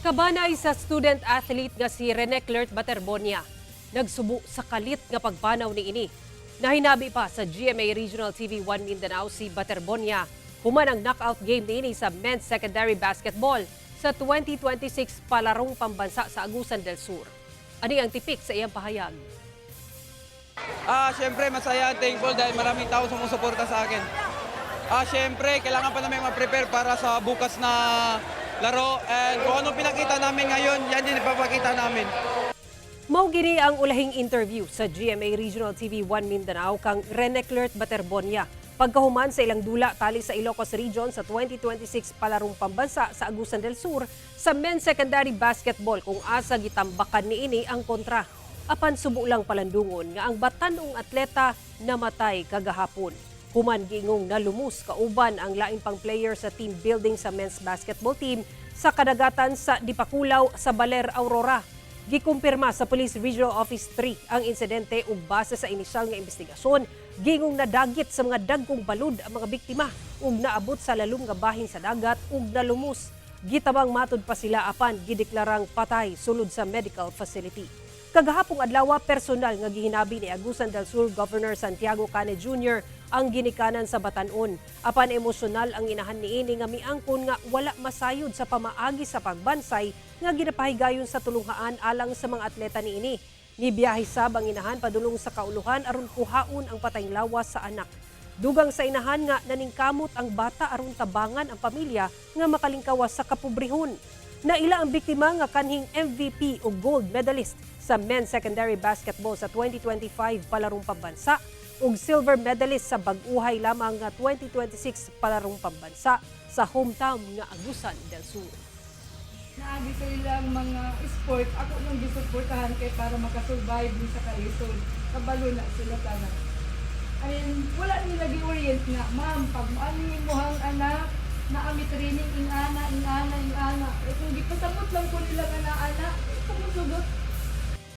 Kabanay sa student athlete nga si Rene Clert Baterbonia, nagsubo sa kalit nga pagpanaw niini. Nahinabi pa sa GMA Regional TV 1 Mindanao si Baterbonia human ang knockout game niini sa men's secondary basketball sa 2026 Palarong Pambansa sa Agusan del Sur. Ani ang tipik sa iyang pahayag. Syempre masaya at thankful dahil maraming tao sumusuporta sa akin. Syempre kailangan pa namin ma-prepare para sa bukas na laro and kung anong pinakita namin ngayon, yan din ipapakita namin. Mao gini ang ulahing interview sa GMA Regional TV 1 Mindanao kang Rene Clert Baterbonia pagkahuman sa ilang dula tali sa Ilocos Region sa 2026 Palarong Pambansa sa Agusan del Sur sa men's secondary basketball, kung asa gitambakan niini ang kontra. Apan subo lang palandungon nga ang batan-ong atleta namatay kagahapon human giingong nalumus kauban ang lain pang player sa team building sa men's basketball team sa kadagatan sa Dipakulaw sa Baler, Aurora. Gikumpirma sa Police Regional Office 3 ang insidente ug base sa inisyal nga investigasyon, gingong nadagit sa mga dagkong balud ang mga biktima ug naabot sa lalom nga bahin sa dagat ug nalumus. Gitabang matud pa sila apan gideklarang patay sulod sa medical facility. Kagahapong adlaw, personal nga gihinabi ni Agusan del Sur Governor Santiago Cane Jr. ang ginikanan sa batan-on. Apan emosyonal ang inahan niini nga miangkon nga wala masayod sa pamaagi sa pagbansay nga ginapahigayon sa tulunghaan alang sa mga atleta niini. Nibiyahe sab ang inahan padulong sa kauluhan aron kuhaon ang patayng lawas sa anak. Dugang sa inahan nga naningkamot ang bata aron tabangan ang pamilya nga makalingkawas sa kapobrehon. Naila ang biktima nga kanhing MVP o gold medalist sa men's secondary basketball sa 2025 Palarong Pambansa ug silver medalist sa bag-uhay lamang nga 2026 Palarong Pambansa sa hometown nga Agusan del Sur. Naagi sa ilang mga sport, ako nang gisuportahan kay para makasurvive din sa kalisod. Kabalo na sila tanan. I mean, wala nila gi-orient nga, "Ma'am, pag moani mo ang anak, naa mi training ing ana, ing ana, ing ana." Eh, kung gipasamot lang ko nila nga na ana, eh, kung sugot.